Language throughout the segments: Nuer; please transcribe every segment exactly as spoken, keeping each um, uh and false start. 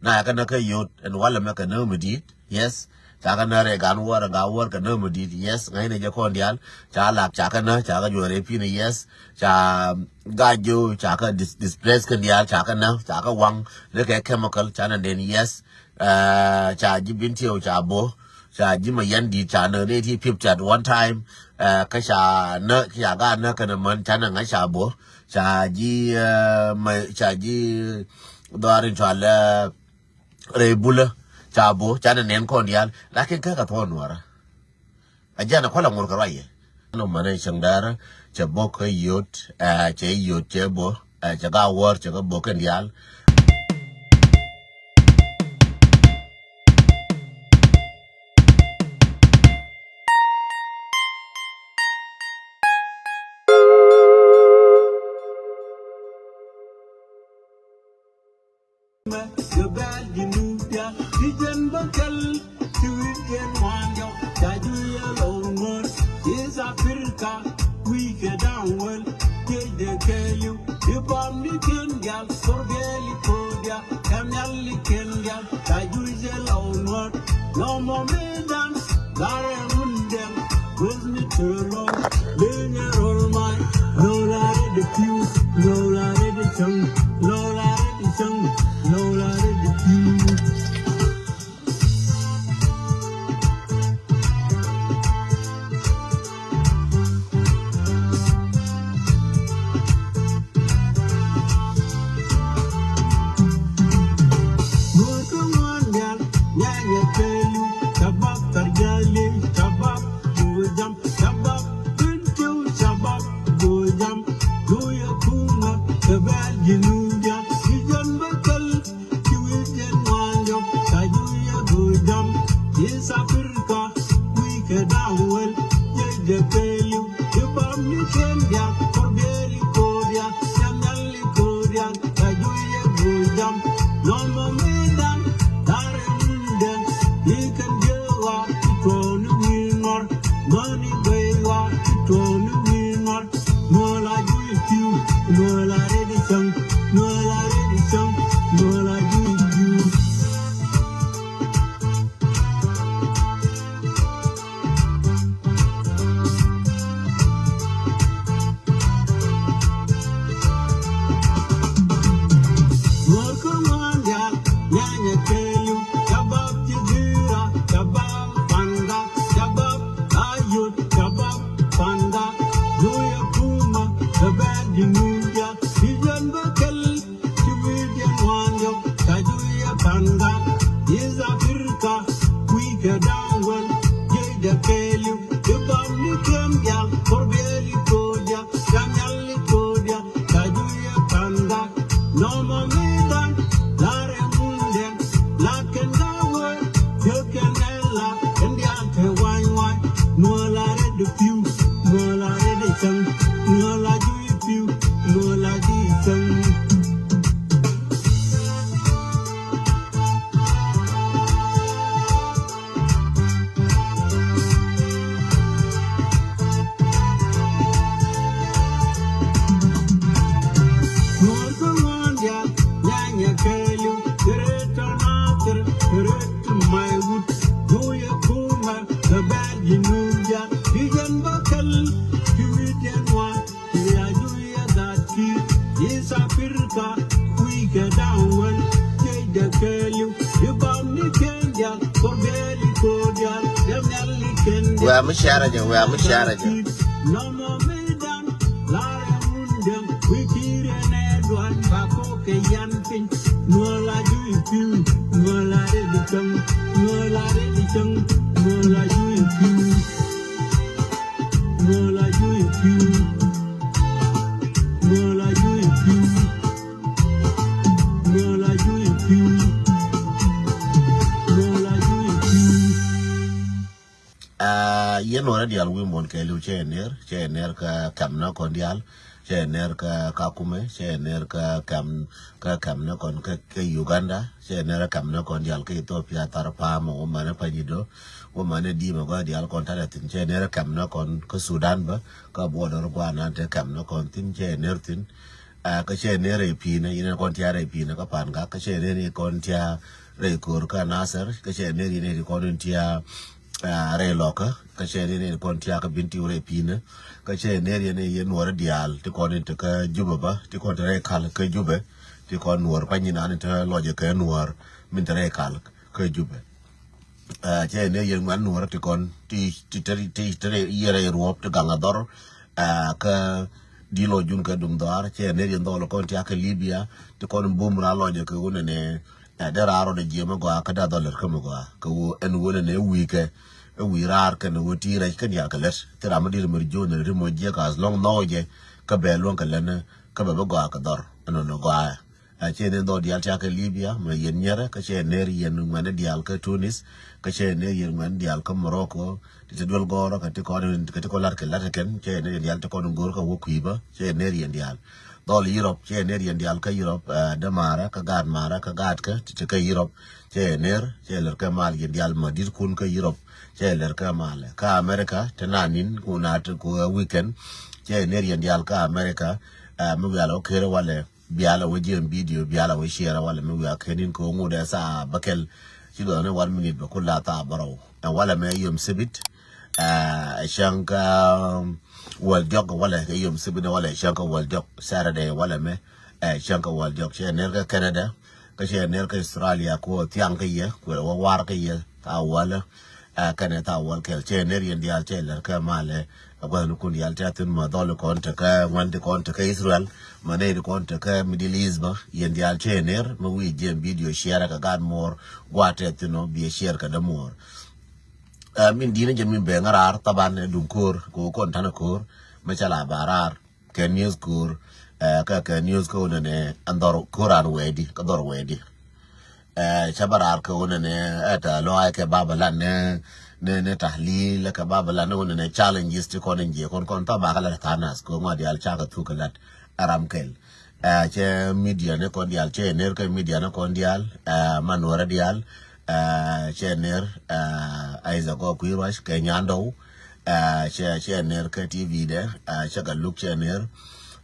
Na kɛ nä kä yot ɛn walɛ mɛ kɛ nä mi di̱i̱t. Yes. Ca kɛ nä rɛ gan wäär ɛ gan wäär kɛ nä mi di̱i̱t. Yes. Ŋäcnɛ jɛ kɔn diaal. Ca lak ca kɛ nä ca kɛ juɔrɛ pi̱n. Yes. Ca gac ji̱ ca kɛ dis-, displace kɛn diaal ca kɛ nä ca kɛ waŋ ni kɛ chemical ca nä den. Yes. Ca ji̱ Bin Tiɛw ca bo̱. Ca ji̱ ma yɛn di̱i̱t ca nä ni ti pip at one time. Kä ca nä ca gaa nä kɛn män ca nä ŋäc ca bo̱. Ca ji̱ ma ca ji̱ dhɔaar in cɔal rɛy bulä ca bo̱ ca nɛ nɛn kɔn diaal. Lakin kä kɛ thuɔ̱ɔ̱n nuɔrä a jian a kualɛ ŋur kɛ ruac yɛ. Nɔ mɛnɛ cäŋ däärä cɛ bo̱ kä yot. Cɛ yot cɛ bo̱. Cɛ ga wäär cɛ kä bo̱ kɛn diaal. Mɛ kɛ bɛl ji̱ nup diaal ti jɛn bä kɛl ti wi̱i̱ jiɛn wan jɔk ca juy yɛ lɔr ŋuɔ̱r. East Africa wi̱i̱ kɛ da̱ŋ wäl jiɛc dee kɛɛliw ti bam ni kiɛn diaal kor gɛɛli ko̱o̱dia. Kɛn nhial ni kiɛn diaal ca juy yɛ lɔr ŋuɔ̱r. Nɔmɔ mëë da̱ŋ Larɛ rundɛŋ guth mi tëë lɔŋ. Liŋɛ rol mac lo̱w larɛ di piw. Lo̱w larɛ di cäŋ. Lo̱w larɛ di cäŋ. Lo̱w larɛ di piw. Go̱o̱r kä ŋuan diaal nyanyɛ pelu. Shabab Tarjali, shabab Bujam, shabab Bintiu, shabab Bujam. Go̱o̱r yɛ kumä kɛ bɛl ji̱ nup diaal ti jɛn bä kɛl. Ci wi̱i̱ jiɛn ŋuan jɔk ca juy yɛ go̱o̱r jam. East Africa wi̱i̱ kɛ da̱ŋ wäl jiɛc dee kɛɛliw. Ti bam ni kiɛn diaal kor gɛɛli ko̱o̱dia. Cɛ nhial ni ko̱o̱dia ca juy yɛ go̱o̱r jam. Nɔmɔ mëë da̱ŋ larɛ rundɛŋ i̱ kɛn jiɛ ɣɔaa ti tuɔɔk ni wi̱i̱ ŋɔr. Mäni guey ɣɔaa ti tuɔɔk ni wi̱i̱ ŋɔr. Nuɔɔl a juy piw, nuɔɔl a rɛd cäŋ, nuɔɔl a rɛd cäŋ, nuɔɔl a juy piw. Nuɔɔr kä ŋuan diaal nyanyɛ kɛɛliw. Shabab Jigira, shabab Panda, shabab Ayod, shabab Panda. Juya kuma kɛ bɛl ji̱ nup diaal ti jɛn bä kɛl. Ti wi̱i̱ jiɛn ŋuan jɔk ca juya Panda. East Africa wi̱i̱ kɛ da̱ŋ wäl jiɛc dee kɛɛliw. Ti bam ni kiɛn diaal kor gɛɛli ko̱o̱dia. Ca nhial ni ko̱o̱dia ca juya Panda. Nɔmɔ mëë da̱ŋ larɛ rundɛŋ. Lakin gawä jiäkɛn ɛ la kɛn diaal te wany wany. Nuɔɔl a rɛd piw, nuɔɔl a rɛd cäŋ, nuɔɔl a juy piw, nuɔɔl a juy cäŋ. Nuɔr kä ŋuan diaal nyanyɛ kɛɛliw. Greater Nasir, Greater Maiwut. Juya kuma kɛ bɛl ji̱ nup diaal ti jɛn bä kɛl. Ti wi̱i̱ jiɛn ŋuan. Ti a juya gat ki̱i̱r East Africa wi̱i̱ kɛ da̱ŋ wäl jiɛc dee kɛɛliw. Ti bam ni kiɛn diaal kor gɛɛli ko̱o̱r diaal. Jɛ nhial ni kiɛn diaal. Wɛ̈ɛ̈ mi ciarɛ jɛ, wɛ̈ɛ̈ mi ciarɛ jɛ. Nɔmɔ mi da̱ŋ larɛ rundɛŋ wi̱i̱ ki̱i̱r ɛn ɛ duan ba kok kɛ yan piny. Nuɔɔl a juy piw, nuɔɔl a rɛd cäŋ, nuɔɔl a rɛd cäŋ, nuɔɔl a juy piw. Nuɔɔl a juy piw. Nuɔɔl a juy piw. Nuɔɔl a juy piw. Nuɔɔl a juy piw. Aa, yɛn wä rɛ diaal wi̱i̱ muɔ̱n kɛɛliw cɛ yɛ ner, cɛ yɛ ner kä kɛm nä kɔn diaal. cɛ ner kä Kakume, cɛ ner kä kɛm, kä kɛm ni kɔn kä, kä Uganda, cɛ ner kä kɛm ni kɔn dial kä Ethiopia, thar pam, wä mani Panyido, wä mani Dima gua dial kɔn tarɛ thin, cɛ ner kä kɛm ni kɔn kä Sudan bä, kä border gua nan te kɛm ni kɔn thin, cɛ ner thin. Kä cɛ ner rɛy pi̱nä, yɛn kɔn tia rɛy pi̱nä kä Pangak, kä cɛ ner yɛn kɔn tia rɛy kor kä Nasir, kä cɛ ner yɛn kɔn tia rɛy Lɔkä, kä cɛ ner yɛn kɔn tia kä Bintiu rɛy pi̱nä, kä cɛ ner yɛn yɛn Nuɔrä diaal ti kɔn in te kä Jubɛ bä, ti kɔn te rɛy kal kä Jubɛ, ti kɔn Nuɔr kuany in an te lɔcɛ kɛ Nuɔr min te rɛy kal kä Jubɛ. Cɛ ner yɛn ŋuan Nuɔrä ti kɔn ti, ti, ti, ti, ti yɛrɛ ruɔp ti gaŋ a dhɔr, kä di lɔ jun kɛ dum dhɔar, cɛ ner yɛn dhɔl kɔn ti akɛ Libya, ti kɔn bum ra lɔcɛ kɛ wunɛ nɛ, dee raar rɔ de jiɛ mɛ gɔaa kä da dhɔl lɛr kä mɛ gɔaa kɛ wu ɛn wunɛ nɛ wikɛ, ɛ wi raar kɛn wu ti rɛc kɛn yal kɛ lɛt ti ram mi dir mɛ ri jion ri mɔ jiɛ ka as lɔŋ nhɔw jɛ kä bɛ luɔŋ kɛ lɛn kä bɛ bɛ gɔaa kɛ dhɔr ɛn nɔ gɔaa. Cɛ ner dhɔl diaal ti akɛ Libya mɛ yɛn nyɛrɛ, kä cɛ ner yɛn ŋuɛn diaal kä Tunis, kä cɛ ner yɛn ŋuɛn diaal kä Morocco, ti ti duel gɔrɔ kä ti kɔn, kä ti kɔn lat kɛ lat kɛn, cɛ ner yɛn diaal ti kɔn gor kä wä kui̱ bä, cɛ ner yɛn diaal. Dhɔl Europe, cɛ ner yɛn diaal kä Europe, dämarä kä gaat marä kä gaat kä ti ti kä Europe, cɛ ner, cɛ lɛr kɛ mal yɛn diaal ma dit kun kä Europe, cɛ lɛr kɛ mal kä America, ti nanin kun a ti ku weekend, cɛ ner yɛn diaal kä America, mi wial wä ker walɛ bial a wä jiɛm video, bial a wä share walɛ mi wial ken in ko ŋut ɛ saa bä kɛl. Ci luɔth ni one minute bä ku la thaa bärɔw. Ɛ walɛ mɛ yom sibit, ɛ cäŋ kä wäl diɔk walɛ kɛ yom sibit walɛ cäŋ kä wäl diɔk Saturday walɛ mɛ, ɛ cäŋ kä wäl diɔk cɛ ner kä Canada, kä cɛ ner kä Australia ku thiaŋ kä yɛ ku wä war kä yɛ thaa walɛ. Kɛnɛ thaa wal kɛl cɛ ner yɛn diaal cɛ lɛr kɛ malɛ. Ɛ gua̱th ni kun diaal cɛ thin ma dhɔl kɔn tekä ŋuan ti kɔn tekä Israel, ma nɛy ti kɔn tekä Middle East bä, yɛn diaal cɛ ner mi wi̱i̱ jiɛn video share kɛ gaat muɔr. Gua̱a̱t tɛ thin ɔ biɛ share kɛ dämuɔr. Min di̱n jɛ min bɛ ŋä raar thaban ɛ duŋ ko̱r kɛ kɔn tanɛ ko̱r mi cɛ la ba raar. Kɛ news ko̱r, ɛ kɛ kɛ news kä wunɛ nɛ ɛn dhɔr ko̱r an wɛɛdi kä dhɔr wɛɛdi. Ɛ cɛ bä raar kɛ wunɛ nɛ ɛ tɛ lɔac kɛ Babalan nɛ nɛ nɛ tahlil kɛ Babalan nɛ wunɛ nɛ challenges ti kɔn in jiɛ kɔn kɔn tha bakɛ lɛ thanas kɛ ŋuat dial cakɛ thuk kɛ lat ɛ ram kɛl. Ɛ cɛ media ni kɔn dial cɛ ner kɛ media ni kɔn dial ɛ manuɔrɛ dial. Ɛ cɛ ner ɛ Isaac Gɔk Kui̱ Ruac kɛ Nyandɔw. Ɛ cɛ cɛ ner kɛ T V dɛ ɛ cɛ Galuk cɛ ner.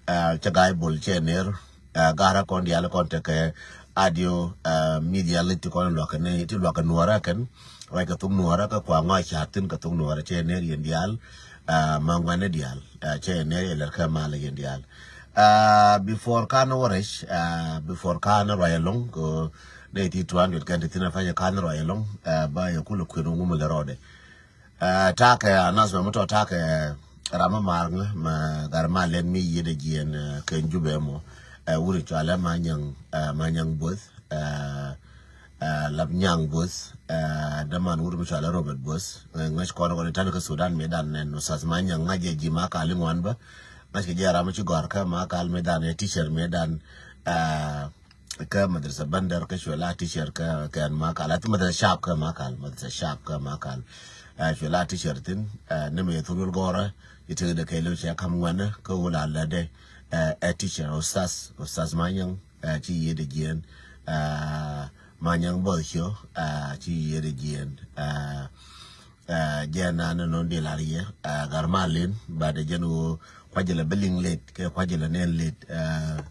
Ɛ cɛ Gaibol cɛ ner. Ɛ garä kɔn dial kɔn tekɛ audio ɛ media lit ti kɔn luakä ni ti luakä nuɔrä kɛn. Ruac kɛ thuk nuɔrä kɛ kua ŋɔc car thin kɛ thuk nuɔrä cɛ ner yɛn dial. Ɛ ma ŋuɛn ni dial ɛ cɛ ner yɛ lɛr kɛ mal yɛn dial. Ɛ before kan wä rɛc ɛ before kan ruac ɛlɔŋ kɛ nɛ ti two hundred kɛn ti thin ɛ pacɛ kan ruac ɛlɔŋ. Ɛ ba yɛ kulɛ kuɛn wä ŋumɛ lɛ rɔɔdɛ. Ɛ takɛ anas mɛ mi tɔ takɛ ram mi mar ŋä mɛ gar ma lɛn mi yiet ɛ jiɛn ɛ kɛn Jubɛ mɔ. Ɛ wuri cualɛ ma nyaŋ ɛ ma nyaŋ both ɛ ɛ lap nyaŋ both ɛ däman wuri mi cualɛ Robert both. Ŋäc kɔn kɔn itan kä Sudan mi dan nɛn usas ma nyaŋ ŋac jɛ ji̱ ma kal iŋuan bä. Ŋac kɛ jɛ ram mi ci gɔr kä ma kal mi dan ɛ teacher mi dan ɛ kä madrasa bandar kä cuɛ la teacher kä kɛn ma kal a ti madrasa shab kä ma kal madrasa shab kä ma kal. Ɛ cuɛ la teacher thin ɛ ni mɛ thurul gɔrä. Itek de kɛ lo cɛ kam ŋuanä kä wula la de ɛ ɛ teacher usas usas ma nyaŋ ɛ ci yiet de jiɛn ɛ ma nyaŋ both cio ɛ ci yiet de jiɛn ɛ. Ɛ jɛn na ni nɔn di lar yɛ ɛ gar ma lin ba de jɛn wo kuacɛ lɛ bi liŋ let kɛ kuacɛ lɛ nɛn let ɛ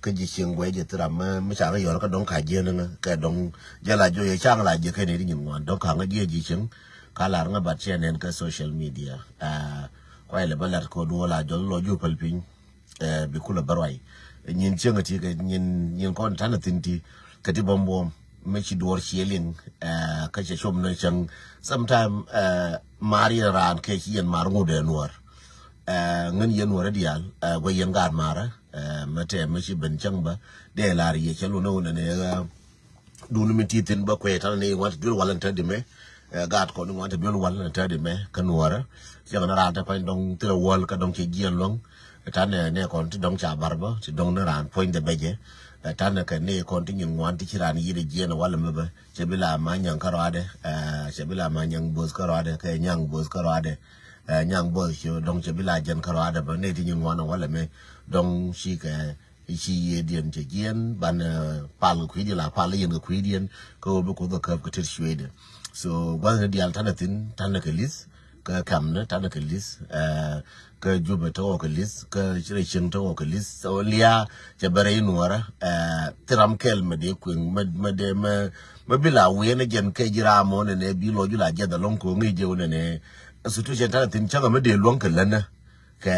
kä ji̱ cieŋ guɛ jɛ thi ram mi ca kä yɔr kä dɔŋ ka jiɛn ŋä kɛ dɔŋ jɛ la jɔ yɛ caŋ la jɛ kɛ ni di nyin ŋuan dɔŋ ka ŋä jiɛ ji̱ cieŋ. Ka lar ŋä bat cɛ nɛn kɛ social media ɛ kuacɛ lɛ bä lat kɛ duɔ la jɔl lɔ ju päl piny. Ɛ bi kulɛ bä ruac nyin cieŋ ti kɛ nyin nyin kɔn tanɛ thin ti kɛ ti bɔm bɔm. Mi ci duɔr cie liŋ ɛ kä cɛ com nɔ cäŋ. Sometime ɛ mar yɛn raan kɛ ci yɛn mar ŋut ɛ nuɔr. Ɛ ŋän yɛn nuɔr ɛ diaal ɛ guɛ yɛn gaat marä ɛ mɛ tɛ mi ci ben cäŋ bä. Dee lar yɛ cɛ lun ɛ wun ɛ nɛ ɛ dun mi ti thin bä kuɛ tanɛ ni ŋuan ti duel wal ɛn tɛ di mɛ. Ɛ gaat kɔn ni ŋuan ti duel wal ɛn tɛ di mɛ kä nuɔrä. Cɛ kɛ ni raan tɛ pany dɔŋ thilɛ wal kä dɔŋ cɛ jiɛn luɔŋ. Tanɛ nɛ kɔn ti dɔŋ ca bar bä ti dɔŋ ni raan puɔ̱nydɛ bɛcɛ. Tanɛ kɛ nɛ kɔn ti nyin ŋuan ti ci raan yi̱t jiɛn walɛ mi bä cɛ bi la ma nyaŋ kä rɔadɛ. Cɛ bi la ma nyaŋ both kä rɔadɛ kɛ nyaŋ both kä rɔadɛ. Ɛ, nyaŋ buɔth ci dɔ̱ŋ cɛ bi la jɛn kärɔadɛ bä nɛy ti nyin ŋuan ɛ walɛ mɛ. Dɔ̱ŋ ci kɛ ci yiëëdiɛn cɛ jiɛn banɛ pal kɛ kui̱diɛn la pal yɛn kɛ kui̱diɛn. Kä ɣöö bi Kuoth ɛ käp kɛ tet cueydɛ. So gua̱thni diaal tanɛ thi̱n, tanɛ kɛ li̱th. Kä kɛmni tanɛ kɛ li̱th. Ɛ, kä Jubɛ te ɣɔw kɛ li̱th, kä rɛy cieŋ te ɣɔw kɛ li̱th. So liaa cɛ bɛ rɛy nuɔɔrä. Ɛ, thil ram kɛl mɛ dee kueŋ mɛ, mɛ dee mɛ, mɛ bi la wi̱i̱ ni jɛn kɛ ji̱ ram mɔ nɛnɛ bi lɔ ju la jiɛth ɛlɔ̱ŋ ko̱ ŋi̱i̱c jɛ wä nɛnɛ. Situation tanɛ thi̱n cäŋɛ mɛ dee luäŋ kɛ länä. Kɛ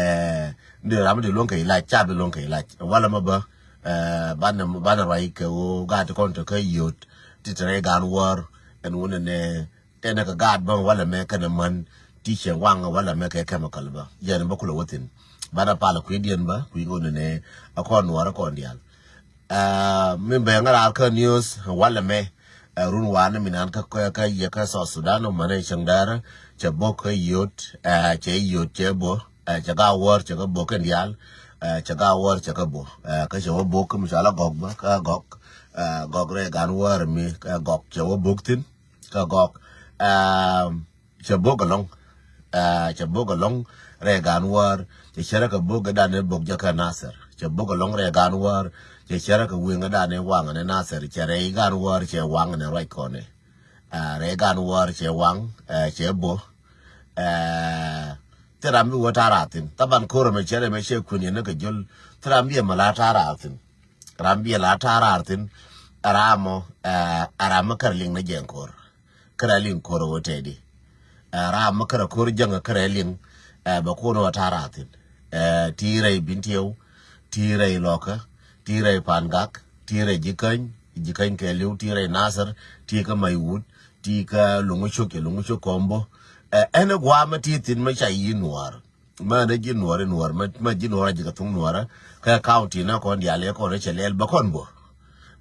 ni ram mi dee luäŋ kɛ ilac, ca bi luäŋ kɛ ilac. Walɛ mɛ bä, ɛ, banɛ, banɛ ruac kɛ ɣöö gaat ti kɔn te kä yio̱t ti te rɛy gaan wäär. Ɛn wä nɛnɛ, ɛn ɛ kɛ gaat bä walɛ mɛ kɛnɛ män ti cɛ waŋ walɛ mɛ kɛ chemical bä. Jɛn bä kulɛ wä thi̱n. Banɛ pal kui̱diɛn bä kui̱ ɣöö nɛnɛ ɛ kɔn nuɔɔrä kɔn diaal. Ɛ, min bɛ ŋä raar kä news walɛ mɛ, ɛ, run wanɛ min an kä, kä, kä yɛ kä South Sudan mänɛ cäŋ däärä cɛ bok kä yio̱t, ɛ, cɛ yio̱t cɛ bo, ɛ, cɛ ga wäär cɛ kä bok kɛn diaal, ɛ, cɛ ga wäär cɛ kä bo, ɛ, kä cɛ wä bok kä mi cɔal a gɔk bä kä gɔk, ɛ, gɔk rɛy gan wäär mi, ɛ, gɔk cɛ wä bok thi̱n kä gɔk. Ɛ, cɛ bok ɛlɔ̱ŋ. Ɛ, cɛ bok ɛlɔ̱ŋ rɛy gan wäär, cɛ cärä kɛ bok ɛ danɛ bok jɛ kä Nasir. Cɛ bok ɛlɔ̱ŋ rɛy gan wäär, cɛ cärä kɛ wi̱i̱ŋ ɛ danɛ waŋ ɛnɛ Nasir. Cɛ rɛy gan wäär cɛ waŋ ɛnɛ ruac kɔnɛ. Ɛ, rɛy gan wäär cɛ waŋ, ɛ, cɛ bo. Ɛ, thil ram bi wä ta̱a̱ raar thi̱n. Thaban ko̱r ɛmɛ cɛ rɛmɛ cɛ kui̱n yɛn ni kɛ jol. Thil ram bi ɛmɛ la ta̱a̱ raar thi̱n. Ram bi la ta̱a̱ raar thi̱n. Ram mɔ, ɛ, ram mɔ kärɛ liŋ ni jɛn ko̱r. Kärɛ liŋ ko̱r ɛ wä tɛdi. Ɛ, ram mɔ kärɛ ko̱r jäŋ kärɛ liŋ. Ɛ, bɛ ko̱n wä ta̱a̱ raar thi̱n. Ɛ, ti rɛy Bintiɛw, ti rɛy Lɔkä, ti rɛy Pangak, ti rɛy Jikäny, Jikäny kɛɛliw, ti rɛy Nasir, ti kä Maiwut, ti kä Luŋu Cuk, Luŋu Cuk Kɔmbo. Ɛ, ɛn ɛ gua̱a̱ mɛ ti thi̱n mɛ ca yi̱ nuɔɔr. Mɛ ni ji̱ nuɔɔri nuɔɔr mɛ, mɛ ji̱ nuɔɔr a ji̱ kɛ thuŋ nuɔɔrä. Kɛ county ni kɔn diaal yɛ kɔn cɛ lɛl bɛ kɔn bor.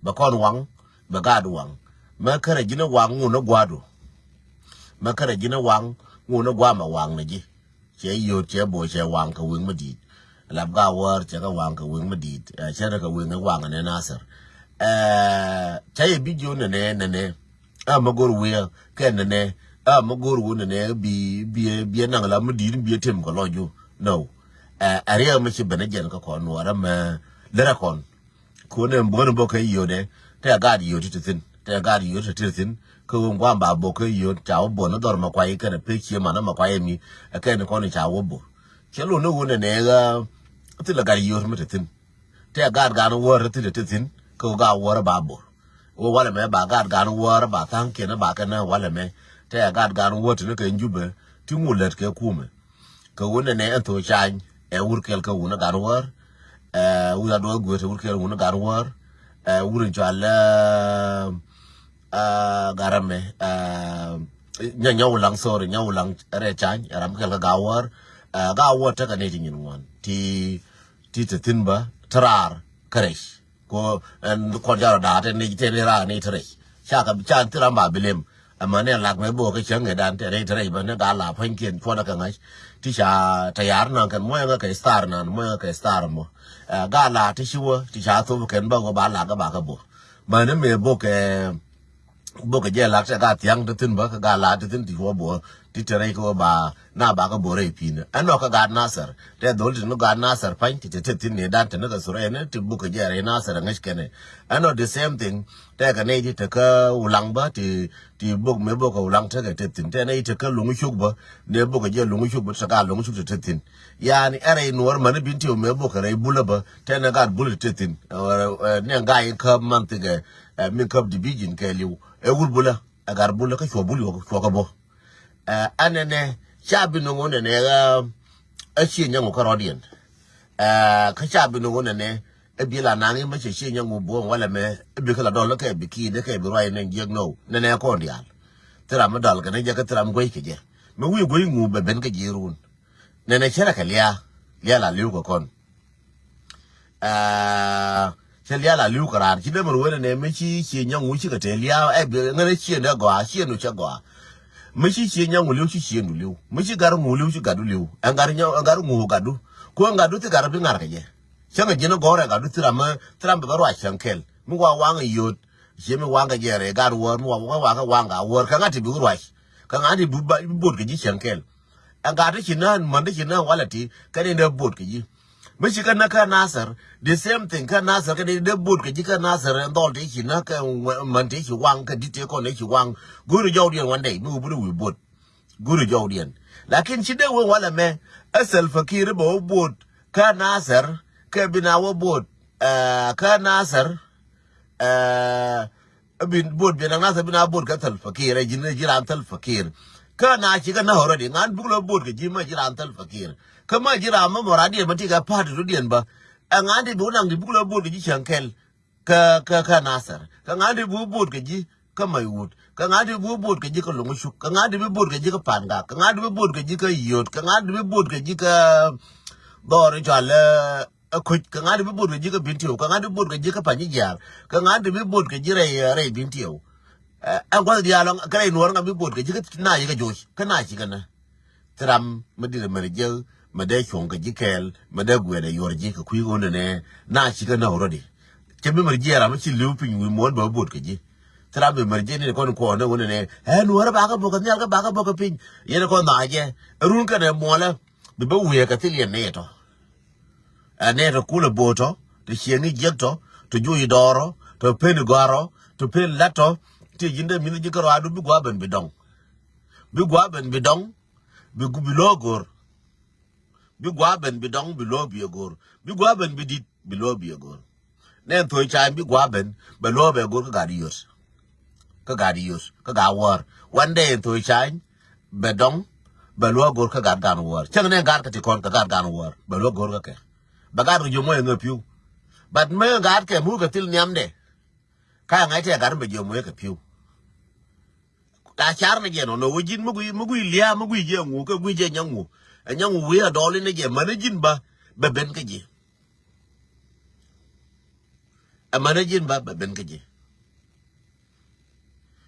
Bɛ kɔn waŋ, bɛ gaat waŋ. Mɛ kärɛ ji̱ ni waŋ ŋun ni gua̱a̱du. Mɛ kärɛ ji̱ ni waŋ ŋun ni gua̱a̱ mɛ waŋ ni ji̱. Cɛ yio̱t cɛ bo cɛ waŋ kɛ wi̱i̱ŋ mi di̱i̱t. Lap gaat wäär cɛ kɛ waŋ kɛ wi̱i̱ŋ mi di̱i̱t. Ɛ, cɛ rɛ kɛ wi̱i̱ŋ waŋ ni Nasir. Ɛ, cɛ yɛ bi ji̱ wä nɛnɛ, nɛnɛ. A mɛ go̱r wi̱i̱ kɛ nɛnɛ, a mɛ go̱r wä nɛnɛ bi, bi, bi naŋ la mi di̱i̱t bi tem kɛ lɔc ju. No. Ɛ, ɛ riɛk mi ci ben jɛn kä kɔn nuɔɔrä mɛ lärä kɔn. Kun ɛn buɔ̱n bok kɛ yio̱dɛ, tɛ gaat yio̱d ti thi̱n, tɛ gaat yio̱d ti thi̱n. Kä ɣöö gua̱a̱m ba bok kɛ yio̱d ca wä buɔ̱n ni dhɔr mɛ kuay kɛnɛ pek cie man mɛ kuay mi, ɛ kɛn kɔn ca wä bor. Cɛ lun ni wun nɛnɛ ɣä thilɛ gat yio̱d mi ti thi̱n. Tɛ gaat gan wäär ti ti thi̱n kä ɣöö gaat wäär ba bor. Ɣöö walɛ mɛ ba gaat gan wäär ba tha̱a̱ŋ kiɛn ba kɛ nä walɛ mɛ. Tɛ gaat gan wäär ti ni kɛ Jubɛ ti ŋu lät kɛ kumɛ. Kɛ wun nɛnɛ ɛn thok cany ɛ wur kɛl kɛ wun gan wäär. Ɛ wur a duɔth guet ɛ wur kɛl wun gan wäär. Ɛ wur in cɔal ɛ ɛ, gat ram mɛ, ɛ, nya, nya wulaŋ, sorry, nya wulaŋ rɛ cany, ɛ ram kɛl kä gaat wäär. Ɛ, gaat wäär tekɛ nɛy ti nyin ŋuan. Ti, ti te thi̱n bä, te raar, kä rɛc. Ko, ɛn, kɔn jarɔ da̱a̱, te nɛy, te nɛy raar nɛy te rɛc. Ca kɛ, ca thil ram ba bi lem. Ɛmɛ nɛ lak mɛ bok kä cäŋ ɛ dan, te nɛy te rɛc bä, ni gaat la pua̱nykiɛn, cuɔnɛ kɛ ŋa̱c. Ti ca, te yar nan kɛn, muɔ̱yɛ ŋä kɛ star nan, muɔ̱yɛ ŋä kɛ star mɔ. Ɛ, gaat la ti ci wä, ti ca thop kɛn bä, wä ba lak, ba kɛ bok. Mani mëë bok kɛ, bok kɛ jɛ lak tɛ gaat thiaŋ ti thi̱n bä, kɛ gaat la ti thi̱n ti wä bok, ti te rɛy kɛ wä ba, na ba kɛ bok rɛy pi̱n. Ɛn nɔ kɛ gaat Nasir, tɛ dhol ti ni gaat Nasir pa̱ny, ti te te thi̱n ni dan te ni kɛ thurɛ ɛn, ti bok kɛ jɛ rɛy Nasir ɛ ŋäc kɛnɛ. Ɛn nɔ the same thing, tɛ kɛ nɛy ti te kä wulaŋ bä, ti, ti bok mëë bok kɛ wulaŋ tekɛ te thi̱n. Tɛ nɛy te kä luŋ cuk bä, ni bok kɛ jɛ luŋ cuk bä, te gaat luŋ cuk te te thi̱n. Yani, ɛ rɛy nuɔr mani Bintiɛw mëë bok kɛ rɛy bulä bä, tɛ nɛ gaat bulä te te thi̱n. Ɛ, ɛ, nɛ gaat in käp man thikɛ, ɛ, min käp division kɛɛliw. Ɛ wur bulä, ɛ gat bulä kä cuɔ bul yuɔk, cuɔ kä bä. Ɛ, ɛn nɛnɛ, ca bi no̱ŋ wä nɛnɛ, ɛ, ɛ cie nyaŋ wä kä rɔ̱diɛn. Ɛ, kä ca bi no̱ŋ wä nɛnɛ, ɛ bi la naŋ in bä cɛ cie nyaŋ wä buɔ̱ŋ walɛ mɛ, ɛ bi kä la dɔl kɛ bi ki̱i̱dɛ kɛ bi ruac nɛn jiɛk nɔw. Nɛnɛ kɔn diaal. Thil ram mi dɔl kɛ nɛ jɛ kä thil ram guäc kɛ jɛ. Mi wi̱i̱ guäc ŋu bɛ ben kä ji̱ run. Nɛnɛ cɛ rɛ kɛ liaa, liaa la li̱w kɛ kɔn. Aa, cɛ lial a li̱w kɛ raan. Ci dee mɛ ruëënɛ nɛ mi ci cie nyaŋ wu cikɛ tëë lia̱a̱, ɛ, bi ŋänɛ cien dee gɔaa, cien du cɛ gɔaa. Mi ci cie nyaŋ wu li̱w, ci cien du li̱w. Mi ci gat ŋu li̱w, ci gat du li̱w. Ɛn gat nyaŋ, ɛn gat ŋu gat du. Ku ɛn gat du thi gat bi ŋa̱r kɛ jɛ. Cäŋɛ ji̱n gɔ̱rɛ gat du thi ram mi, thi ram bi bä ruac cäŋ kɛl. Mi wa waŋ ɛ yio̱t. Cie mi waŋ kɛ jɛ rɛy gat wäär, mi wa waŋ kɛ waŋ gat wäär. Kɛ ŋa̱t ti bi ruac. Kɛ ŋa̱t ti bi ba, bi bot kɛ ji̱ cäŋ kɛl. Ɛn gat ti ci nä, män ti ci nä walɛ ti kɛn in dee bot kɛ ji̱. Mi ci kɛ nä kä Nasir, the same thing kä Nasir, kɛn in dee bot kɛ ji̱ kä Nasir, ɛn dhɔl ti ci nä kɛ män ti ci waŋ, kɛ di̱t ti kɔn ti ci waŋ. Go̱o̱ri jɔwdiɛn one day mi wä bi ni wi̱i̱ bot. Go̱o̱ri jɔwdiɛn. Lakin ci dee wee walɛ mɛ, ɛ Salva Kiir bɛ wä bot kä Nasir, kɛ bi na wä bot, eh, kä Nasir, eh, Ɛ bin bot, bin a ŋa̱th ɛ bin a bot kä Salva Kiir, ɛ ji̱n, ɛ ji̱ raan Salva Kiir. Kä na cikɛ nä already, ŋa̱n buk lɔ bot kɛ ji̱, mɛ ji̱ raan Salva Kiir. Kä mɛ ji̱ raan mɛ mɔradiɛn mɛ ti kɛ party rɔdiɛn bä. Ɛ ŋa̱n ti bi wä naŋ ti buk lɔ bot kɛ ji̱ Cɛŋkɛl kä, kä, kä Nasir. Kä ŋa̱n ti bi wä bot kɛ ji̱ kä Maiwut. Kä ŋa̱n ti bi wä bot kɛ ji̱ kä Loŋcuk. Kä ŋa̱n ti bi bot kɛ ji̱ kä Pangak. Kä ŋa̱n ti bi bot kɛ ji̱ kä Yot. Kä ŋa̱n ti bi bot kɛ ji̱ kä dhɔr in cɔal, ɛ, ɛ Koc, kä ŋa̱n ti bi bot kɛ ji̱ kä Bentiu, kä ŋa̱n ti bi bot kɛ ji̱ kä Panyijiar, kä ŋa̱n ti bi bot kɛ ji̱ rɛy, ɛ, rɛy Bentiu. Ɛ, ɛn gua̱th diaal kä rɛy Nuɔr ŋa̱ bi bot kɛ ji̱ kä na cikɛ joc, kä na cikɛ nä. Thil ram mi dit mɛr jiäk, mi dee cuɔ̱ŋ kɛ ji̱ kɛɛl, mi dee guɛɛdɛ yuɔr ji̱ kɛ kui̱ ɣöö nɛnɛ, na cikɛ nä already. Cɛ bi mɛr jiɛɛr ram mi ci li̱w piny wi̱i̱ muɔ̱ɔ̱n bɛ bot kɛ ji̱. Thil ram bi mɛr jiɛɛr ni kɔn kuɔɔn ni ɣöö nɛnɛ, ɛ Nuɔr bakɛ bok kɛ nhial kä bakɛ bok kɛ piny. Yɛn kɔn dha̱a̱ jɛ. Ɛ run kɛnɛ muɔlä, bi bä wiee kɛ thil yɛn nɛy tɔ. Ɛ nɛy tɔ kulɛ bo̱o̱t tɔ, tɔ cieŋ i̱ jiäk tɔ, tɔ juɔc i̱ dɔɔr ɔ, tɔ pen i̱ gɔ̱a̱r ɔ, tɔ pen la̱t tɔ, ti ji̱n dee mi̱th ji̱ kärɔaadu bi gua̱a̱ ben bi dɔ̱ŋ. Bi gua̱a̱ ben bi dɔ̱ŋ, bi gu-, bi lo̱o̱ go̱o̱r. Bi gua̱a̱ ben bi dɔ̱ŋ, bi lo̱o̱ bi ɛ go̱o̱r. Bi gua̱a̱ ben bi di̱t, bi lo̱o̱ bi ɛ go̱o̱r. Nɛn thöc ca̱a̱ny bi gua̱a̱ ben, bɛ lo̱o̱ bɛ go̱o̱r kä gat i̱ yöt. Kä gat i̱ yöt, kä gat wäär. One day in thöc ca̱a̱ny, bɛ dɔ̱ŋ, bɛ luäk go̱r kä gat gan wäär. Cäŋ nɛ gat kä ti kɔn kä gat gan wäär. Bɛ luäk go̱r kä kɛ. Bɛ gat kɛ jiöm wä ɛŋä pi̱w. But mi gat kɛ muk kɛ thil nhiamdɛ. Ka ŋa̱c tɛ gat mi bɛ jiöm wä kɛ pi̱w. La car ni jɛ nɔ, nɔ wä ji̱n mi gui, mi gui lia̱a̱, mi gui jɛ ŋu, kä gui jɛ nyaŋu. Ɛ nyaŋu wi̱i̱ a dɔɔli ni jɛ, män ni ji̱n ba, bɛ ben kä ji̱. Ɛ män ni ji̱n ba, bɛ ben kä ji̱.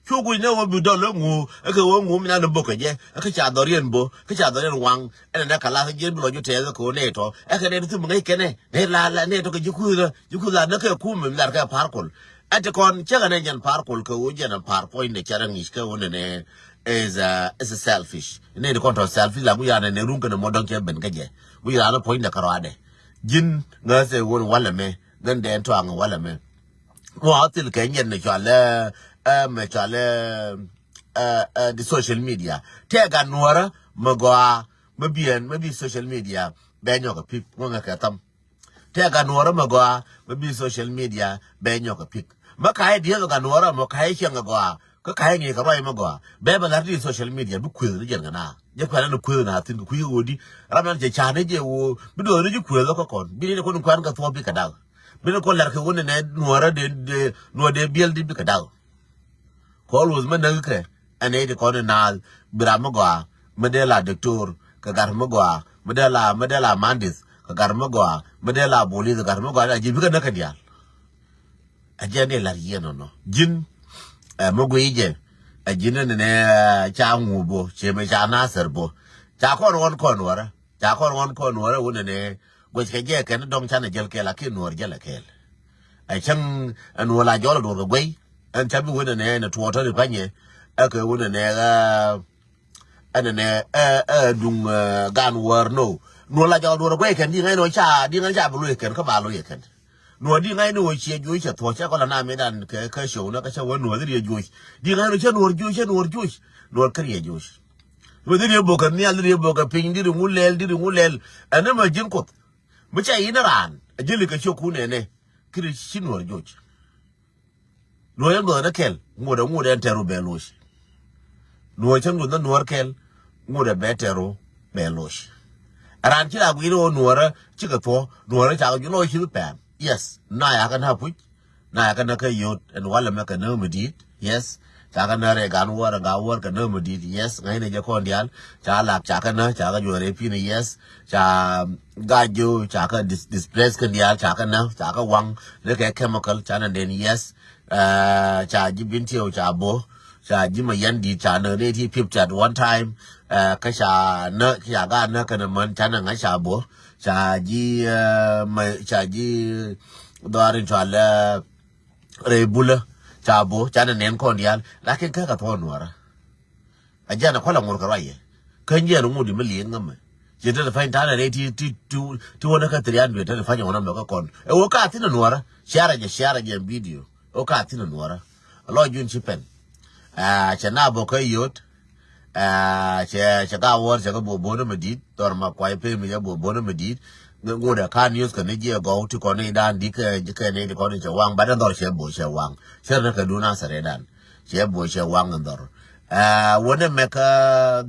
Cu guic ni ɣöö bi dɔl ɣä ŋu, ɛ kɛ ɣöö ŋu mi na ni bok kɛ jɛ, ɛ kä ca dhɔriɛn bo, kä ca dhɔriɛn waŋ, ɛn ɛ nɛ kɛ lath jiɛn bi lɔ ju tɛth ɛ kɛ ɣöö nɛ tɔ, ɛ kɛ nɛ ti thum ŋäc kɛnɛ, nɛ la la nɛ tɔ kɛ ji̱ kuth la, ji̱ kuth la nɛ kɛ kum mi lar kɛ par kol. Ɛ ti kɔn cɛ kɛ nɛ jɛn par kol kɛ ɣöö jɛn ɛ par puɔ̱ny nɛ cɛ rɛ ŋi̱c kɛ ɣöö nɛ nɛ is a, is a selfish. Nɛ ti kɔn tɔ selfish la guic ran nɛ nɛ run kɛ nɛ mɔ dɔ̱ŋ cɛ ben kä jɛ. Guic ran puɔ̱ny nɛ kɛ rɔadɛ. Ji̱n ŋäth ɛ ɣöö walɛ mɛ, ŋän dɛn tɔaŋ walɛ mɛ. Wa thil kɛ nyɛn ni cɔal ɛ, ɛ, mɛ cɔal ɛ, ɛ, ɛ, di social media. Tɛɛ gat nuɔrä mɛ gɔaa mɛ biɛn mɛ bi social media bɛ nyɔk a pik ŋuŋɛ kɛ tham. Tɛɛ gat nuɔrä mɛ gɔaa mɛ bi social media bɛ nyɔk a pik. Mɛ ka yɛ dieth gat nuɔrä mɛ ka yɛ cieŋ a gɔaa. Kä ka yɛ ŋi̱i̱ kɛ ruac mɛ gɔaa. Bɛ bɛ lat di social media bi kueth ni jɛn kɛ na. Jɛ kuɛn ni kueth na thin kɛ kui̱ ɣöö di. Ram nan cɛ ca ni jɛ ɣöö bi duɔth ni ji̱ kueth lɔ kä kɔn. Bi ni ni kɔn kuɛn kɛ thuɔ̱ɔ̱p bi kɛ dak. Bi ni kɔn lar kɛ wun ni nɛ nuɔrä de, de, nuɔr de biɛl di bi kɛ dak. Kɔ always mɛ näk kɛ ɛn ɛ ti kɔn in naath bi ram mi gɔaa mi dee la doctor kɛ gat mi gɔaa mi dee la, mi dee la mandith kɛ gat mi gɔaa mi dee la bolis kɛ gat mi gɔaa, a ji̱ bikɛ näk kɛ diaal. A jiɛn dee lar yiɛn nɔnɔ ji̱n ɛ mi guiy jɛ. A ji̱n ni nɛ ca ŋu bo cɛ mi ca nasir bo. Ca kɔn ɣɔn kɔn wärä. Ca kɔn ɣɔn kɔn nuɔr ɛ wun ɛnɛ guec kɛ jɛ kɛn dɔŋ canɛ jɛl kɛɛl a kiɛ nuɔr jɛl ɛ kɛɛl. Ɛ cäŋ ɛ nuɔr la jɔl ɛ duɔr kɛ guey ɛn ca bi wun ɛnɛ ɛn tuɔɔtɔ ri panyɛ. Ɛ kɛ wun ɛnɛ ɛ ɛn ɛnɛ ɛ ɛ duŋ ɛ gan wäär no. Nuɔr la jɔl duɔr kɛ guey kɛn di ŋa̱c nɔ ca di ŋa̱c ca bi loc kɛn kä ba loc kɛn. Nuɔr di ŋa̱c ni wä ciɛ juɔc cɛ thuɔ̱k cɛ kɔn la na mi dan kɛ kɛ show na kä cɛ wä nuɔr di riɛ juɔc. Di ŋa̱c nɔ cɛ nuɔr juɔc cɛ nuɔr juɔc. Nuɔr kä riɛ juɔc. Wä di riɛ bok kɛ nhial di riɛ bok kɛ piny di ri ŋu lɛl di ri ŋu lɛl. Ɛn ni mɛ ji̱n kuoth. Mi ca yin raan a jeli kɛ ciök kun ɛnɛ. Kiri ci nuɔr joc. Nuɔr yɛn duɔth ni kɛl ŋuɔdɛ ŋuɔdɛ ɛn tɛru bɛ loc. Nuɔr cäŋ duɔth ni nuɔr kɛl ŋuɔdɛ bɛ tɛru bɛ loc. Raan ci la guir ɣöö nuɔrä cikɛ thuɔ nuɔrä cakɛ ju lɔc ci bi pɛm. Yes na yakɛ na puc. Na yakɛ na kä yot ɛn walɛ mɛ kɛ nä mi di̱i̱t. Yes. Cakɛ nä rɛ gan wäär ɛn gan wäär kɛ nä mi di̱i̱t. Yes ŋäcnɛ jɛ kɔn diaal. Ca lak cakɛ nä cakɛ juɔrɛ pi̱n. Yes. Ca gac jo cakɛ dis- displace kɛn diaal cakɛ nä cakɛ waŋ ni kɛ chemical canɛ den. Yes. Ca ji̱ bin tiɛw ca bo̱. Ca ji̱ ma yɛn di̱i̱t ca nä ni ti pip ca one time. Kä ca nä ca gaa nä kɛn män canɛ ŋa̱c ca bo̱. Ca ji̱ ma ca ji̱ dhɔaar in cɔal rɛy bulä. Ca bo̱ canɛ nɛn kɔn diaal lakin kä kɛ thuɔ̱ɔ̱n nuɔrä. A jian a kual a ŋur kɛ ruac yɛ. Kä jiɛn ŋut di mi liet ŋämɛ. Ci te te pany ta̱a̱n rɛy ti ti ti ti wänä kä three hundred te te pany wänä mɛ kä kɔn. Ɛ wä ka thin a nuɔrä. Share jɛ, share jɛ video. Ɛ wä ka thin a nuɔrä. A lɔ jun ci pɛn. Aa, cɛ na bɔ kä yot. Aa, cɛ cɛ ka wär cɛ kä bɔ bɔ ni mɛ dit. Dhɔr ma kuay pem cɛ bɔ bɔ ni mɛ dit. Ŋut ɛ ka news kɛ ni jiɛ gɔw ti kɔn ni dan di kɛ kɛ ni di kɔn ni cɛ waŋ. Ba den dhɔr cɛ bɔ cɛ waŋ. Cɛ rɛ kɛ dun a sɛ rɛ dan. Cɛ bɔ cɛ waŋ in dhɔr. Aa, wänɛ mɛ kä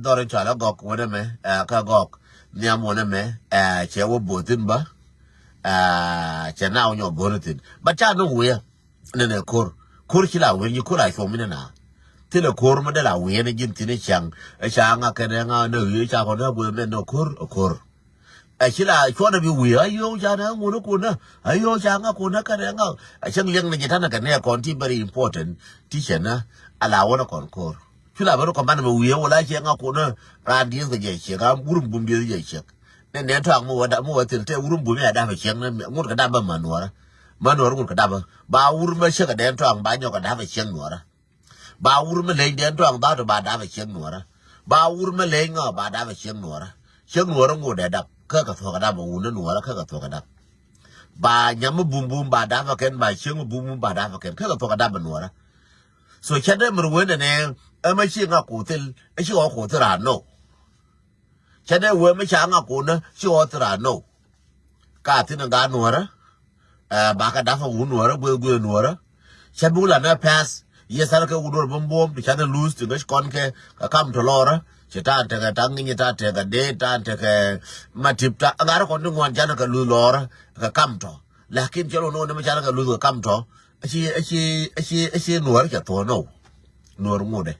dhɔr in cɔal a gɔk wänɛ mɛ, aa, kä gɔk. Nhiam wänɛ mɛ, aa, cɛ wä bɔ thin ba. Aa, cɛ na wä nyɔ bɔ ni thin. Ba ca ni wä yɛ. Nɛnɛ ko̱r. Ko̱r ci la wi̱i̱ ni ko̱r a cuɔm ni na. Thilɛ ko̱r mi dee la wi̱i̱ ni ji̱n thi̱n i̱ ciaŋ. I̱ ca ŋa kɛn ɛ ŋa ni wi̱i̱ ca kɔn ni a gueth mɛn ni ko̱r, ko̱r. Ɛ ci la cuɔn a bi wi̱i̱ a yio̱w ca ni a ŋun ni kun ni. A yio̱w ca ŋa kun ni kɛn ɛ ŋa. A cäŋ liɛŋ ni ji̱ tanɛ kɛn ni ɛ kɔn ti very important. Ti cɛ ni a la wä ni kɔn ko̱r. Cu la bä ni kɔn banɛ mɛ wi̱i̱ a wä la ciɛ ŋa kun ni raan dieth kɛ jɛ ciek a wur mi bum dieth jɛ ciek. Nɛ nɛ tɔaŋ mi wä da mi wä thil tɛ wur mi bum ya dap a ciek ni ŋut kɛ dap bä ma nuɔrä. Ma nuɔrä ŋut kɛ dap bä. Ba wur mɛ ciek kɛ dɛn tɔaŋ ba nyɔk kɛ dap a ciek nuɔrä. Ba wur mi leny dɛn tɔaŋ dhat ba dap a ciek nuɔrä. Ba wur mi leny ŋɔ ba dap a ciek nuɔrä. Ciek nuɔrä ŋot dɛ dap. Kä kɛ thuɔk a dap a wun ni nuɔrä kä kɛ thuɔk a dap. Ba nyam mi bum bum ba dap a kɛn ba ciek mi bum bum ba dap a kɛn kä kɛ thuɔk a dap a nuɔrä. So cɛ dee mi ri wen dɛ nɛ ɛmɛ ci ŋa kuthil ɛ ci ɣɔw kuthil raa no. Cɛ dee wee mi ca ŋa kunä ci ɣɔth raa no. Ka thin in gaat nuɔrä. Ɛ, ba kɛ dap a wun nuɔrä gueth gueth nuɔrä. Cɛ buk la nä pɛth. Yɛ thar kɛ wun nuɔrä bä buɔm ti ca ni luth ti ŋäc kɔn kɛ kɛ kam tɔ lɔrä. Ci ta̱a̱n tekɛ ta̱a̱n ŋi̱ny ta̱a̱n tekɛ dee ta̱a̱n tekɛ matip ta̱a̱n ŋa̱rä kɔn ti ŋuan ca ni kɛ luth lɔrä. Kɛ kam tɔ. Lakin cɛ lɔ ni wä ni mi ca ni kɛ luth kɛ kam tɔ. Aci aci aci aci nuɔrä cɛ thuɔ̱ɔ̱n no. Nuɔr ŋudɛ.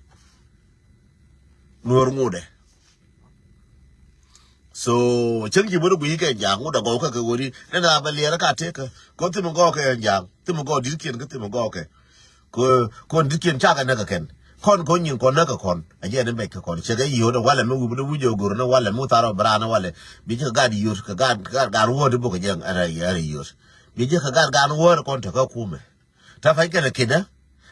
Nuɔr ŋudɛ. So cäŋ ji̱ bä ni gui̱i̱ kɛ ja̱a̱ŋ wut a gɔw kä kɛ ɣöödi nɛn a bɛ liɛɛr kä tëëkä. Kɔ thim gɔw kɛ ja̱a̱ŋ thim gɔw di̱t kiɛn kä thim gɔw kɛ. Kɔ kɔn di̱t kiɛn cakɛ näk kɛ kɛn. Kɔn kɔn nyin kɔn näk kɛ kɔn a jɛ ni mɛc kɛ kɔn cɛ kɛ yiöödɛ walɛ mi wi̱p ni wi̱c ɛ go̱r ni walɛ mi wut thar ɔ bɛ raan ni walɛ. Bi cɛ kɛ gat yiööd kɛ gat gat gat word bok kɛ jɛ ɛn a yiööd. Bi cɛ kɛ gat gat word kɔn te kä kumɛ. Tɛ pany kɛnɛ kidä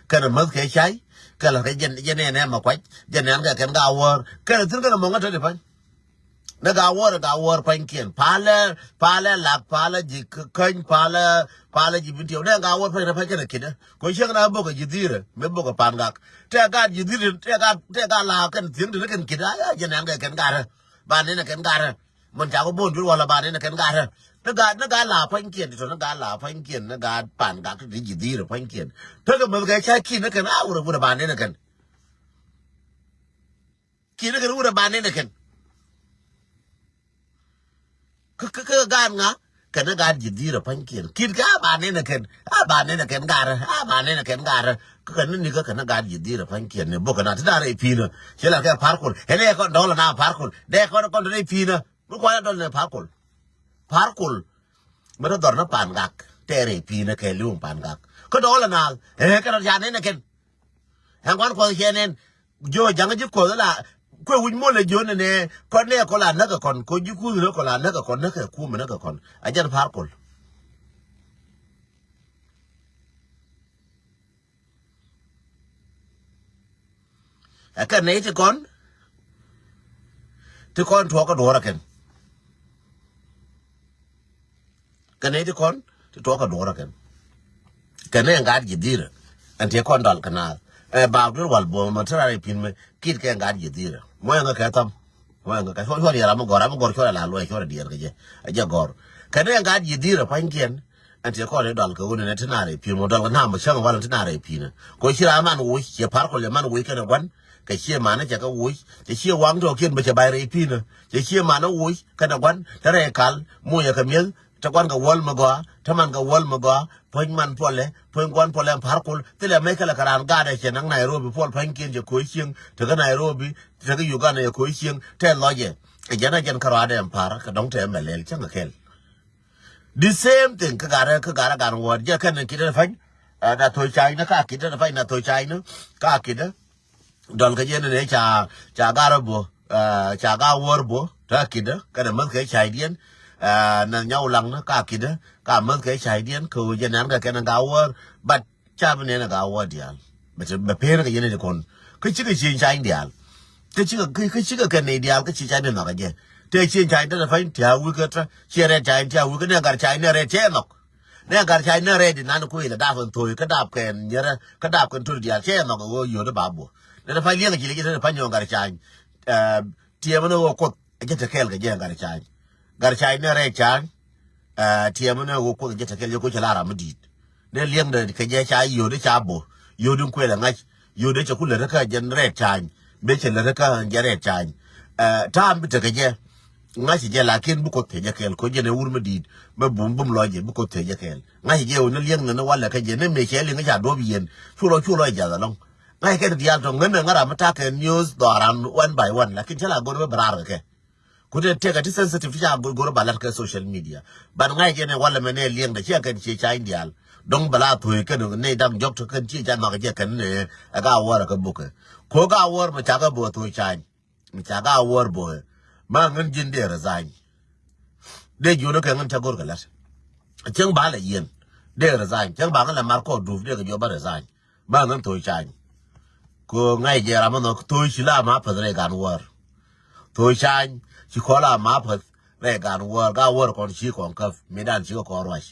kɛnɛ mäth kɛ cay kɛnɛ kɛ jɛn jɛn nɛn ɛmɛ kuac jɛn nɛn kɛ kɛn ka wäär kɛnɛ thil kɛnɛ mɔŋä tɛ di pany. Ni ka wäär ka wäär panykiɛn palɛ palɛ lak palɛ ji̱ käny palɛ palɛ ji̱ bin tiɛw nɛ ka wäär pany tɛ pany kɛnɛ kidä. Kɔ ciek na bok kɛ ji̱ dhirɛ mi bok kɛ pan gak tɛ ka ji̱ dhirɛ tɛ ka tɛ ka la kɛn thi̱eŋ ti ni kɛn kidä. Jɛn nɛn kɛ kɛn garɛ ba nɛn kɛn garɛ. Mën ca kɔ bon jur wala ba nɛn kɛn gat ni gat ni gat la pa̱nykiɛn ti tɔ ni gat la pa̱nykiɛn ni gat pan gat ti ji̱ dhir pa̱nykiɛn. Pekɛ meth kɛ ca ki̱n ni kɛn a wurɛ wurɛ ba nɛn kɛn. Ki̱n ni kɛn wurɛ ba nɛn kɛn. Kä kä kä gat ŋa kɛn ni gat ji̱ dhir pa̱nykiɛn ki̱n kɛ a ba nɛn kɛn a ba nɛn kɛn gat a ba nɛn kɛn gat. Kä kɛn ni ni kä kɛn ni gat ji̱ dhir pa̱nykiɛn ni bok kɛn a ti na rɛy pi̱n. Cɛ la kɛ parkul ɛn ɛ kɔn dɔl na parkul dɛ kɔn kɔn rɛy pi̱n. Mi kuan a dɔl ni parkul. Parkul. Mi te dhɔr ni pan gak tɛɛrɛ pi̱n kɛ li̱w pan gak. Kä dɔl a naath ɛ kɛ dɔl ca nɛn kɛn. Ɛn kuan kuɔth cɛ nɛn. Jiö jaŋ ji̱ kuɔth la kuɛ wi̱c mol ɛ jiö nɛnɛ. Kɔn nɛ kɔn la näk kɛ kɔn ko ji̱ kuth ni kɔn la näk kɛ kɔn näk kɛ kum näk kɛ kɔn a jɛn parkul. Ɛ kɛn nɛy ti kɔn ti kɔn tuɔɔk kɛ duɔ̱ɔ̱r ɛ kɛn. Kɛn nɛy ti kɔn ti tuɔɔk kɛ duɔ̱ɔ̱r ɛ kɛn. Kɛn nɛ ŋa̱a̱t ji̱ dhirɛ ɛn ti kɔn dɔl kɛ naath ɛ baak duer wal buɔ̱m mɛ ti raan ɛ pi̱n mɛ kit kɛ ŋa̱a̱t ji̱ dhirɛ. Mɔ ɛŋä kɛ tham. Wä ŋa ka cuɔr cuɔr yɛ ram mi gɔr ram mi gɔr cuɔr ala luɔc cuɔr diɛɛr kɛ jɛ. A jɛ gɔr kɛ ni ŋa̱a̱t ji̱ dhirɛ pa̱nykiɛn. Ɛn tiɛ kɔn i̱ dɔl kɛ wun ɛn ti naar i̱ pi̱n mɔ dɔl kɛ nam cäŋ wal ti naar i̱ pi̱n. Kɔ ci ram man woc ciɛ par kɔl yɛ man woc kɛnɛ gua̱n. Kɛ ciɛ man cɛ kɛ woc cɛ ciɛ waŋ tɔɔkiɛn bä cɛ bay rɛy pi̱n. Cɛ ciɛ man woc kɛnɛ gua̱n te rɛy kal moc yɛ kɛ mi̱eth. Te gua̱n kɛ wäl mi gɔaa te man kɛ wäl mi gɔaa. Puɔ̱ny man puɔlɛ puɔ̱ny gua̱n puɔlɛ ɛn par kɔl thilɛ mec kɛ lɛ kɛ raan gaatdɛ cɛ naŋ Nairobi puɔl pa̱nykiɛn cɛ ko̱c cieŋ. Tekä Nairobi tekä Uganda yɛ ko̱c cieŋ tɛ lɔcɛ. Ɛ jɛn a jɛn kärɔadɛ ɛn pa̱r kɛ dɔ̱ŋ tɛ mɛ lɛl cäŋ kɛ kɛl. The same thing kä garɛ kä garɛ gan wäär jɛ kɛn kit ɛn pa̱ny. Na thoi ca̱cnä ka kit ɛn pa̱ny na thoi ca̱cnä ka kit ɛ. Dɔl kä jɛn ni ca ca garɛ bo̱ ca ga wäär bo̱ ta kit ɛ kɛn ɛ mäth kɛ ca̱cdiɛn. Na nyaw laŋnä ka kit ɛ ka mäth kɛ ca̱cdiɛn kɛ ɣöö jɛ nɛn kɛ kɛn ɛ ga wäär. But ca bi nɛn ɛ ga wä diaal. Bɛ peen kɛ yɛn ɛ ti kɔn kä cikɛ cieŋ cany diaal. Kä cikɛ, kä, kä cikɛ kɛn nɛy diaal kä ci cany ni nhɔk ɛ jɛ. Tëë ci cany te pany, tëë a wi̱i̱ kä tɔ, ci rɛt cany, tëë a wi̱i̱ kä nɛ gat cany nɛ rɛt cɛ nhɔk. Nɛ gat cany nɛ rɛt di nan kui̱ lɛ dap ɛn tho̱o̱c, kä dap kɛn nyɛrɛ, kä dap kɛn to̱r diaal cɛ nhɔk ɛ ɣöö yio̱t ɛ ba buɔ. Nɛ te pany liɛŋ ci lɛ jɛ te pany ɣöö gat cany. Ɛɛ, tiɛmɛ ni ɣöö Kuoth ɛ jɛ te kɛɛl kɛ jɛ gat cany. Gat cany nɛ rɛt cany. Ɛɛ, tiɛmɛ ni ɣöö Kuoth ɛ jɛ te kɛɛl jɛ ko̱ cɛ la ram mi di̱i̱t. Nɛ liɛŋdɛ kɛ jɛ ca yio̱t ca bo̱. Yio̱t in kuël ɛ ŋa̱c. Yio̱t in cɛ ku lät kä jɛn rɛt cany. Mëë cɛ lät kä jɛ rɛt cany. Ɛɛ, ta̱a̱m bi tekɛ jɛ. Ŋa̱c jɛ lakin bi Kuoth thiec jɛ kɛɛl. Ko̱ jɛn ɛ wur mi di̱i̱t. Mɛ bum bum lɔc jɛ bi Kuoth thiec jɛ kɛɛl. Ŋa̱c jɛ wun ni liɛŋdɛ ni walɛ kä jɛ ni mëë cɛ liŋ ca duɔ̱p yien. Cu lɔ, cu lɔ jath ɛlɔ̱ŋ. Ŋa̱c kɛ ti diaal tɔ̱ ŋän ɛ ŋa̱ ram mi ta̱a̱ kɛ news dhɔaran one by one. Lakin cä la go̱r bä bɛ raar kɛ kɛ. Ku te tɛk a ti sensitive ti ca go̱r, go̱r ba lat kɛ social media. Ban ŋa̱c jɛ ni walɛ mɛ ni liɛŋdɛ ciɛ kɛn ciɛ cany diaal. Dɔ̱ŋ bɛ la tho̱o̱c kɛn ni da̱ŋ jɔk ti kɛn ciɛ ca nhɔak jɛ kɛn ni ɛ Gaa Wäär ɛ kɛ bukɛ. Ko Gaa Wäär mɛ ca kɛ bukɛ tho̱o̱c cany. Mɛ ca Gaa Wäär bukɛ. Ma ŋän ji̱n dee resign. Dee ji̱ wun kɛ ŋän ca go̱r kɛ lat. Cäŋ ba lɛ yien. Dee resign. Cäŋ ba ŋän lɛ mar kɔɔr dup dee kɛ jiɔ ba resign. Ma ŋän tho̱o̱c cany. Ko ŋa̱c jɛ ram mi nhɔk tho̱o̱c ci la ma päth rɛy Gaa Wäär. Tho̱o̱c cany ci kɔn la ma päth rɛy Gaa Wäär. Gaa Wäär kɔn ci kɔn käp mëëdan ci kɛ kɔn ruac.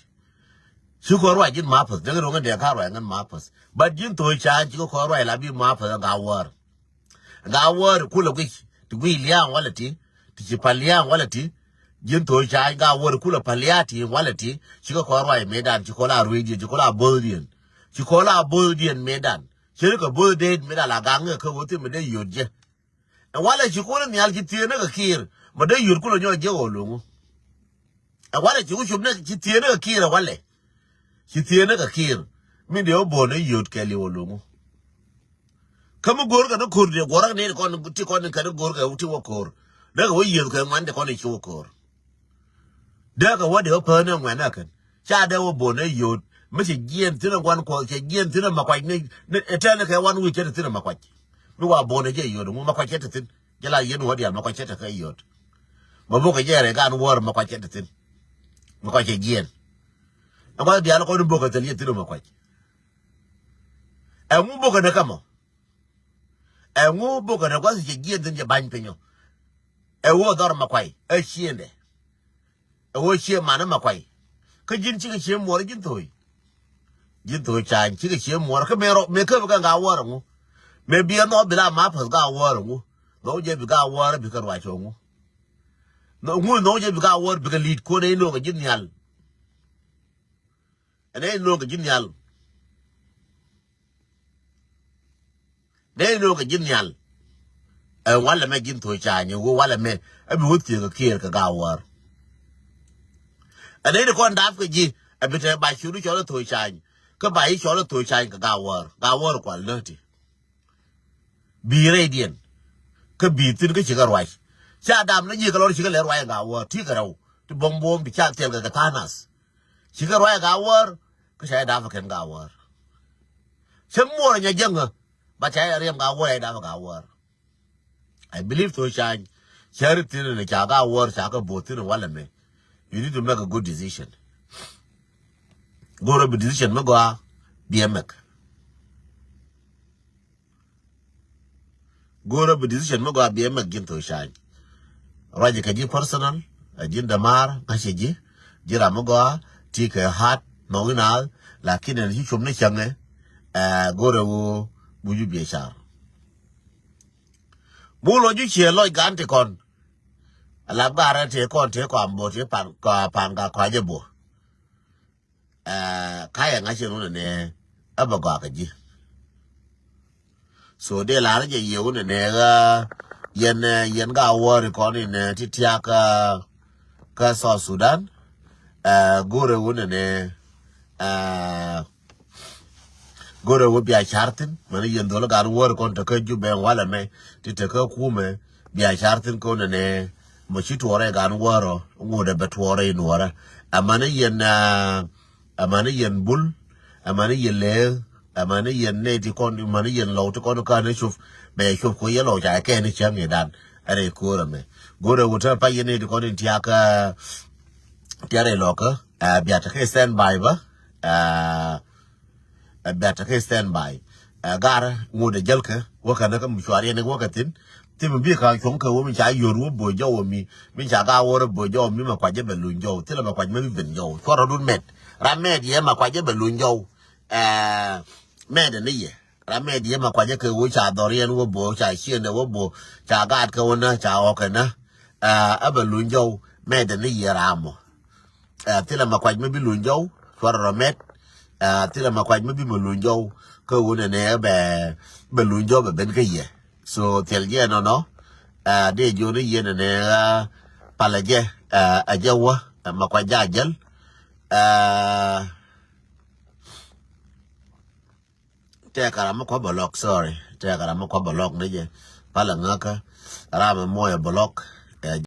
Ci kɔn ruac ji̱n ma päth dee kɛ ro̱ŋ in dee ka ruac ŋän ma päth. But ji̱n tho̱o̱c cany ci kɛ kɔn ruac la bi ma päth Gaa Wäär. Gaa Wäär kulɛ guic ti guic lia̱a̱ŋ walɛ ti, ti ci pa̱l lia̱a̱ŋ walɛ ti. Ji̱n tho̱o̱c cany Gaa Wäär kulɛ pa̱l lia̱a̱ ti walɛ ti. Ci kɛ kɔn ruac mëëdan ci kɔn la rueecdiɛn ci kɔn la bo̱o̱thdiɛn. Ci kɔn la bo̱o̱thdiɛn mëëdan. Ci ri kɛ bo̱o̱th deet mëëdan la gaŋ ŋɛ kä wä thim mi dee yio̱t jɛ. Ɛ walɛ ci kɔn in nhial ci thieen ni kɛ kiir mɛ dee yio̱t kulɛ nyɔk jɛ ɣöö lo̱ŋu. Ɛ walɛ ci ku cop ni ci thieen ni kɛ kiir ɛ walɛ. Ci thieen ni kɛ kiir. Min dee wä bo̱o̱n ni yio̱t kɛɛliw ɛ lo̱ŋu. Kä mi go̱o̱r kɛ ni ko̱r dee guɔ̱rä ni ti kɔn, ti kɔn kɛ ni go̱o̱r kɛ ti wä ko̱r. Dee kɛ wä yiëëth kɛ ŋuan ti kɔn i̱ ci wä ko̱r. Dee kɛ wä dee wä päär ni ŋuan ni kɛn. Ca dee wä bo̱o̱n ni yio̱t. Mi cɛ jiɛɛn thi̱n ɛ gua̱n kuɔth, cɛ jiɛɛn thi̱n ɛ makuac ni, ni ɛ tɛn kɛ wan wi̱i̱ cɛ ti thi̱n ɛ makuac. Mi wa bo̱o̱n ni jɛ yio̱t ŋu makuac cɛ ti thi̱n. Jɛ la yien wä diaal makuac cɛ ti kɛ yio̱t. Ma bukɛ jɛ rɛ Gaa Wäär makuac cɛ ti thi̱n. Makuac cɛ jiɛɛn. Ɛ gua̱th diaal kɔn in bukɛ thil yɛ thi̱n ɛ makuac. Ɛŋu bukɛ ni kä mɔ? Ɛŋu bukɛ ni gua̱th cɛ jiɛɛn thi̱n cɛ ba̱ny piny ɔ? Ɛ wä dhɔr makuac ɛ ciëndɛ. Ɛ wä cie man ɛ makuac. Kä ji̱n cikɛ cie muɔr ji̱n tho̱o̱c. Ji̱n tho̱o̱c cany cikɛ cie muɔr kä mëë rɔ mëë käp kɛ Gaa Wäär ɛŋu? Mëë bi ɛ nhɔk bi la ma päth Gaa Wäär ɛŋu? Nhɔk jɛ bi Gaa Wäär bi kɛ ruac ɔ ŋu? Nhɔk ŋu nhɔk jɛ bi Gaa Wäär bi kɛ li̱t kuɔn ɛ inɔk kɛ ji̱ nhial. Ɛn ɛ inɔk kɛ ji̱ nhial. Dee inɔ kɛ ji̱ nhial. Ɛ walɛ mɛ ji̱n tho̱o̱c cany ɛ wä walɛ mɛ. Ɛ bi wä thiek kɛ kiɛɛr kɛ Gaa Wäär. Ɛ dee ni kɔn dap kɛ ji̱ ɛ bi te ba ciötdu cɔl ɛ tho̱o̱c cany. Kä ba i̱ cɔl ɛ tho̱o̱c cany kɛ Gaa Wäär. Gaa Wäär kual nä ti. Bi rɛydiɛn. Kä bi thi̱n kä cikɛ ruac. Ca dam ni ji̱ kɛ lɔr cikɛ lɛ ruac ɛ Gaa Wäär ti kɛ rɛw. Ti buɔ̱m buɔ̱m bi ca thil kɛ kɛ tha̱a̱ŋ nath. Cikɛ ruac ɛ Gaa Wäär. Kä ca jɛ dap kɛn Gaa Wäär. Cä muɔɔr nyɛ jäŋä. Ba ca jɛ riɛm Gaa Wäär ɛ dap ɛ Gaa Wäär. I believe tho̱o̱c cany. Cä ri thi̱n ni ca Gaa Wäär ca kɛ bo̱o̱th thi̱n walɛ mɛ. You need to make a good decision. Go̱o̱rä bi decision mi gɔaa bi ɛ make. Go̱o̱rä bi decision mi gɔaa bi ɛ make ji̱n tho̱o̱c cany. Ruac kɛ ji̱ personal, ɛ ji̱n dämaar ŋa̱cä ji̱. Ji̱ ram mi gɔaa ti kɛ heart nhɔk inaath. Lakin ɛn ci cuɔp ni cäŋɛ. Ɛ go̱o̱rä ɣöö bucu biɛ car. Buk lɔc ju ciɛ lɔc gan ti kɔn. Alap garɛ ti kɔn ti kɔn bo ti pan, kɔn pan ka kɔacɛ bo. Ɛ kayɛ ŋa̱c in wunɛ nɛ ɛ bɛ gɔaa kɛ ji̱. So dee lar jɛ yɛ wunɛ nɛ ɣä yɛn, ɛ, yɛn Gaa Wäär kɔn in, ɛ, ti tiak kä, kä South Sudan. Ɛ go̱rɛ wunɛ nɛ, ɛ, go̱rɛ wä bia car thi̱n mɛn yɛn dhol Gaa Wäär kɔn tekä Jubɛ walɛ mɛ ti tekä kumɛ bia car thi̱n kɔn nɛ mɔ ci tuɔrɛ Gaa Wäär ɔ ŋut ɛ bɛ tuɔrɛ in wärä. Ɛmɛn yɛn, ɛ, ɛmɛn yɛn Bul, ɛmɛn yɛn Lɛɛk, ɛmɛn yɛn nɛ ti kɔn, ɛmɛn yɛn Lɔw ti kɔn kan cup bɛ cup ko yɛ Lɔw ca kɛ ni cäŋ idan. Ɛn ɛ ko̱r ɛmɛ go̱rɛ wä te pa yɛn nɛ ti kɔn in tiak, ɛ, tiak rɛ lɔkä. Ɛ bia tekɛ stand by bä. Ɛ Ɛ bia tekɛ stand by. Ɛ gar ŋut ɛ jäl kɛ wäkɛ ni kä mi cuar yɛn ni wäkɛ thi̱n. Thimɛ bi ka cuɔ̱ŋ kɛ wä mi ca yör wä bo̱o̱ jɔw wä mi. Mi ca ga wä rɔ bo̱o̱ jɔw mi ma kuac jɛ bɛ luny jɔw. Thilɛ ma kuac ma bi ben jɔw. Cuɔr rɔ dun mɛt. Ram mɛt yɛ ma kuac jɛ bɛ luny jɔw. Ɛɛ, mɛt ni yɛ. Ram mɛt yɛ ma kuac jɛ kɛ wä ca dhɔr yɛn wä bo̱o̱, ca ciendɛ wä bo̱o̱, ca gaat kɛ wä nä, ca ɣɔk kɛ nä. Ɛɛ, ɛ bɛ luny jɔw. Mɛt ni yɛ ram mɔ. Ɛ, thilɛ ma kuac mi bi luny jɔw, cuarɛ rɔ mɛt. Ɛ, thilɛ ma kuac mi bi ma luny jɔw, kä wun ɛnɛ bɛ, bɛ luny jɔw bɛ ben kä yɛ. So thil jɛ nɔnɔ, ɛ, dee jiɔni yɛn ɛnɛ, ɛ, palɛ jɛ, ɛ, ɛ jɛ wä, ɛ, ma kuac jɛ a jäl. Ɛ, tɛɛkä ram mi kua̱ bɛ lɔk, sorry. Tɛɛkä ram mi kua̱ bɛ lɔk ni jɛ. Palɛ ŋäkä, ram mi muɔyɛ bɛ lɔk. Ɛ,